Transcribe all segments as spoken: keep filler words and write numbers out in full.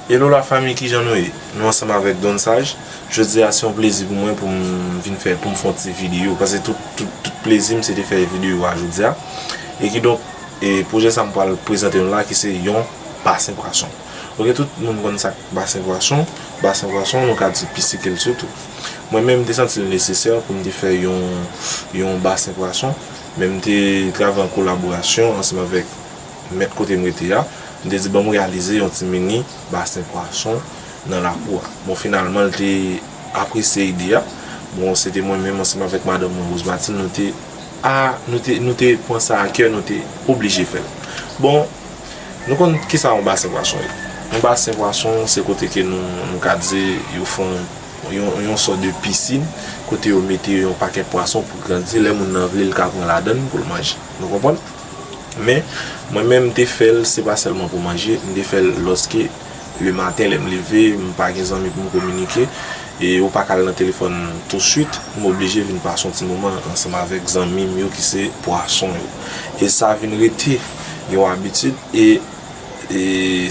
Hello la fanmi, kijan nou ye? Nou ansanm avèk Don Saj. Jodi a se yon plezi pou mwen pou m vin fè, pou m fè yon ti videyo, paske tout, tout, tout plezi m se te fè videyo a jodi a. E kidonk, e pwojè sa m pral prezante nou la ki se yon basen pwason. Ok, tout moun konn sa k basen pwason. Basen pwason, nou ka di pisikil sitou. Mwen menm, m te santi l nesesè pou m te fè yon, yon basen pwason, men m te travay an kolaborasyon ansanm avèk mèt kote m rete a, m te di, "Ban m reyalize yon ti mini basen pwason nan lakou a." Bon, finalman, l te apresye ide a. Bon, se te mwen menm ansanm avèk madanm mwen, Rose Martine, nou te, a, nou te, nou te pran sa a kè, nou te oblije fè l. Bon, nou konn kisa yon basen pwason ye. Yon basen pwason, se kote ke nou, nou ka di, yo fè yon, yon, yon sòt de pisin, kote yo mete yon pakèt pwason pou grandi, lè moun nan vle, l ka pran ladan l pou l manje. Nou konprann? Men, mwen menm, m te fè l, se pa sèlman pou manje, m te fè l lòske le maten, lè m leve, m pa gen zanmi pou m kominike, e ou pa ka al nan telefòn tousuit, m oblije vin pase yon ti moman ansanm avèk zanmi m yo ki se pwason yo. E sa vin rete yon abitid, e, e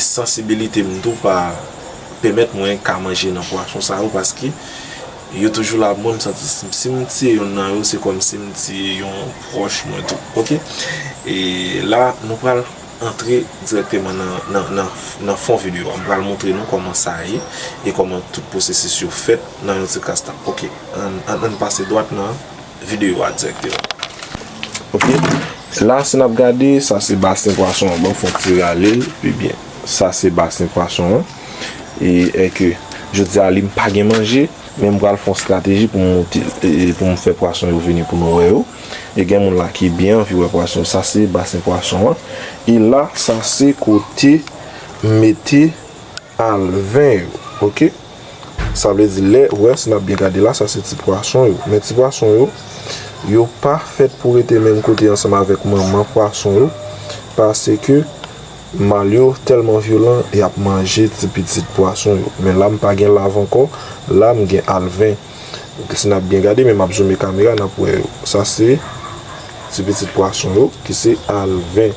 sansibilite m tou pa pèmèt mwen ka manje nan pwason sa yo, paske yo toujou la pou mwen, m santi si, si m tiye youn nan yo, se kòmsi m tiye yon pwòch mwen tou. Ok? E la, nou pral antre dirèkteman nan, nan, nan, nan fon videyo a. M pral montre nou kòman sa ye e kòman tout pwosesis yo fèt nan yon ti kras tan. Ok, ann, ann, ann pase dwat nan videyo a dirèkteman. Ok, la, si n ap gade, sa se basen pwason an. Bon, fò n ti rale l pi byen. Sa se basen pwason an. E, e ke jodi a, li m pa gen manje, men m pral fè yon estrateji pou m monte, e, pou m fè pwason yo vini pou nou wè yo. E gen moun la ki byen anvi wè pwason. Sa se basen pwason an. E la, sa se kote m mete alven yo. Ok? Sa vle di lè, ou wè, si n ap byen gade la, sa se ti pwason yo. Men ti pwason yo, yo pa fèt pou rete menm kote ansanm avèk manman pwason yo, paske mal yo tèlman vyolan, y ap manje ti pitit pwason yo. Men la, m pa gen lav ankò, la, m gen alven. Si n ap byen gade, men m ap zoome kamera, n ap wè yo. Sa se ti pitit pwason yo, ki se alven.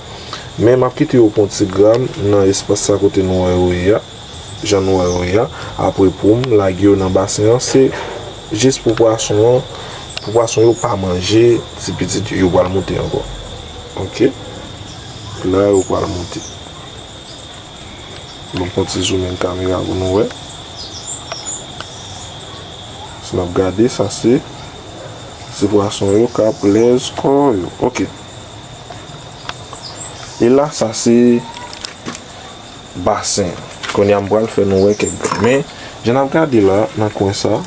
Men m ap kite yo pou yon ti gram nan espas sa kote nou wè yo ye a. Jan nou wè yo ye a. Apre pou m lage yo nan basen an, se jis pou pwason an, pou pwason yo pa manje ti pitit yo, yo pral monte ankò. Ok. La yo pral monte. Bon, fon ti zoumen kamera pou nou wè. Si n ap gade, sa se, se pwason yo k ap lèz kò yo. Ok. E la, sa se basen. Kounye a, m pral fè nou wè kèk grenn. Men, jan n ap gade la, nan kwen sa,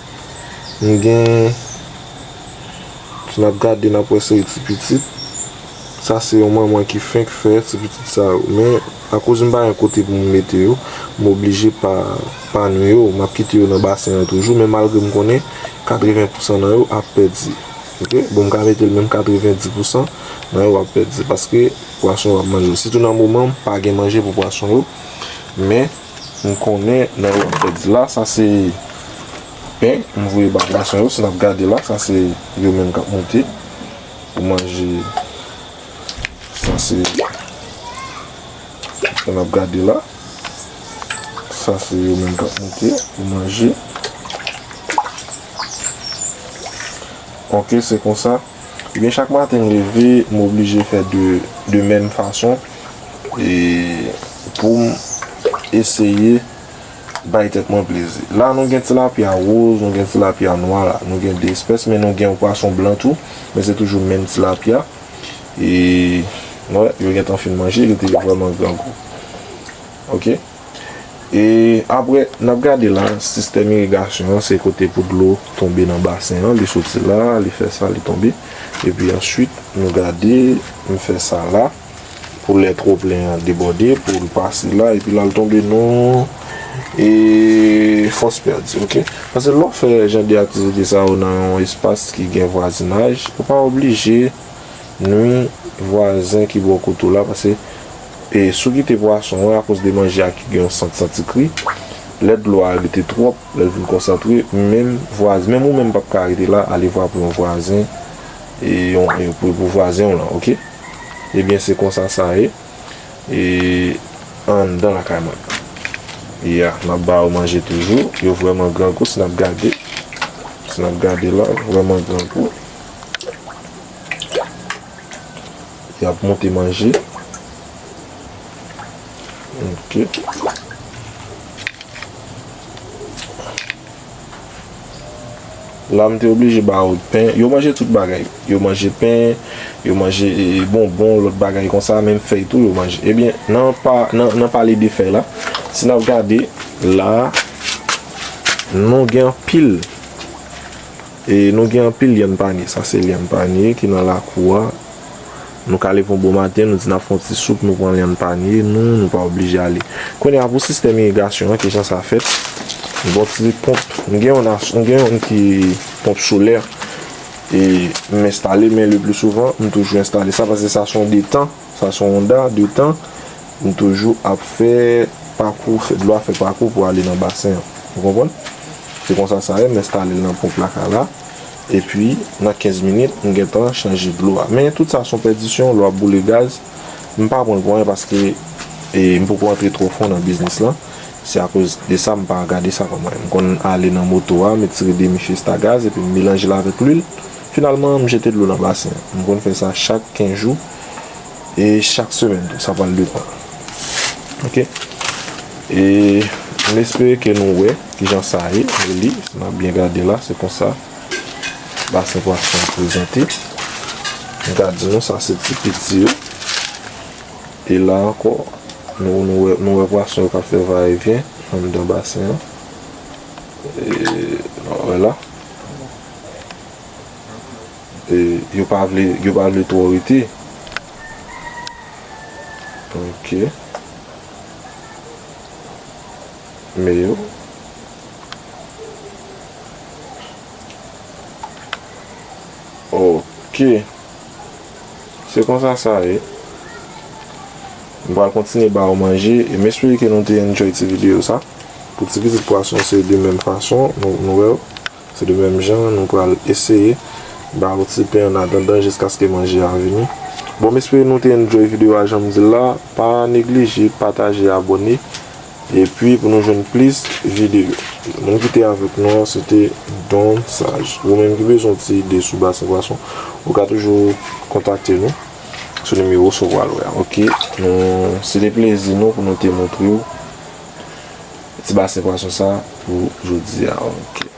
m gen, si n ap gade, n ap wè seri ti pitit. Sa se yon manman ki fenk fè ti pitit sa yo. Men, akoz m pa gen kote pou m mete yo, m oblije pa, pa nwi yo. M ap kite yo nan basen an toujou. Men malgre m konnen katreven pousan nan yo ap pèdi. Ok? Bon, m ka mete l menm katreven dis pousan nan yo ap pèdi. Paske pwason yo ap manje yo. Sitou nan moman, m pa gen manje pou pwason yo. Men, m konnen nan yo ap pèdi. La, sa se pen m voye ba pwason yo. Si n ap gade la, sa se yo menm k ap monte pou manje. Sa se, sa n ap gade la. Sa se yo menm k ap monte pou manje. Ok, se konsa. Ebyen, chak maten m leve, m oblije fè de, de menm fason. E pou m eseye bay tèt mwen plezi. La, nou gen tilapya woz, nou gen tilapya nwa la. Nou gen de espès, men nou gen yon pwason blan tou. Men se toujou menm tilapya. E, wè, yo gentan fin manje, yo te vrèman grangou. Ok? E apre, n ap gade la, sistèm irigasyon an, se kote pou dlo tonbe nan basen an, li soti la, li fè sa, li tonbe. Epi answit, nou gade, m fè sa la, pou lè twoplen an debòde, pou l pase la, epi l al tonbe nan e fòs pèdi, ok? Paske lè w fè jan de aktivite sa yo nan yon espas ki gen vwazinaj, ou pa oblije nwi vwazen ki bò kote w la, paske, e, si w kite pwason an, akoz de manje a ki gen yon sant santi kri, lè dlo a rete twòp, lè l vin konsantre, menm vwaz-, menm ou menm p ap ka rete la, ale vwa pou yon vwazen, e, yon, e, pou, pou vwazen w lan, ok? Ebyen, se konsa sa ye, e, anndan lakay mwen. Ya, n ap ba yo manje toujou. Yo vrèman grangou, si n ap gade. Si n ap gade la, yo vrèman grangou. Y ap monte manje. Ok. La, m te oblije ba yo pen. Yo manje tout bagay. Yo manje pen, yo manje, e, bonbon, lòt bagay konsa, menm fèy tou, yo manje. Ebyen, nan pa, nan, nan pale de fèy la, si n ap gade, la, nou gen anpil, e, nou gen anpil lyann panye. Sa se lyann panye ki nan lakou a. Nou ka leve yon bon maten, nou di n ap fè yon ti soup, nou pran lyann panye, nou, nou pa oblije ale. Kounye a, pou sistèm irigasyon an, kijan sa fèt? M gen yon ti ponp, m gen yon, as- m gen yon ki ponp solè, e m enstale, men le pli souvan, m toujou enstale sa, paske sa se yon detan, sa se yon Honda detan, m toujou ap fè pakou, fè dlo a fè pakou pou ale nan basen an. Ou konprann? Se konsa sa ye, m enstale l nan ponp lakay la. Epi, nan kenz minit, m gentan chanje dlo a. Men tout sa se yon pèdisyon, lè w ap boule gaz. M pa pran l pou anyen paske, e, m poko antre twò fon nan biznis lan. Se akoz de sa m pa gade sa kòm anyen. M konn ale nan moto a, m tire demi fiyesta gaz, epi m melanje l avèk lwil. Finalman, m jete dlo nan basen an. M konn fè sa chak kenz jou, e chak semèn tou, sa pral depann. Ok? E m espere ke nou wè kijan sa ye, nou li, si n ap byen gade la, se konsa basen pwason an prezante. M ka di nou, sa se ti piti yo. E la ankò, nou, nou wè, nou wè pwason yo k ap fè vayevyen anndan basen an. E, nou wè la. E, yo pa vle, yo pa vle twò rete. Ok. Men yo. Ok. Se konsa sa ye. M pral kontinye ba yo manje. E m espere ke nou te enjoy ti videyo sa. Pou ti pitit pwason, se de menm fason. Nou, nou wè yo. Se de menm jan, nou pral eseye ba yo ti pen an atandan jiskaske manje a vini. Bon, m espere nou te enjoy videyo a, jan m di l la. Pa neglije pataje, abòne. Epi, pou nou jwenn plis videyo. Moun ki te avèk nou an, se te Don Saj. Ou menm ki bezwen ti ide sou basen pwason, ou ka toujou kontakte nou sou nimewo sa w pral wè a. Ok, nou, se te plezi nou pou nou te montre w ti basen pwason sa pou jodi a. Ok.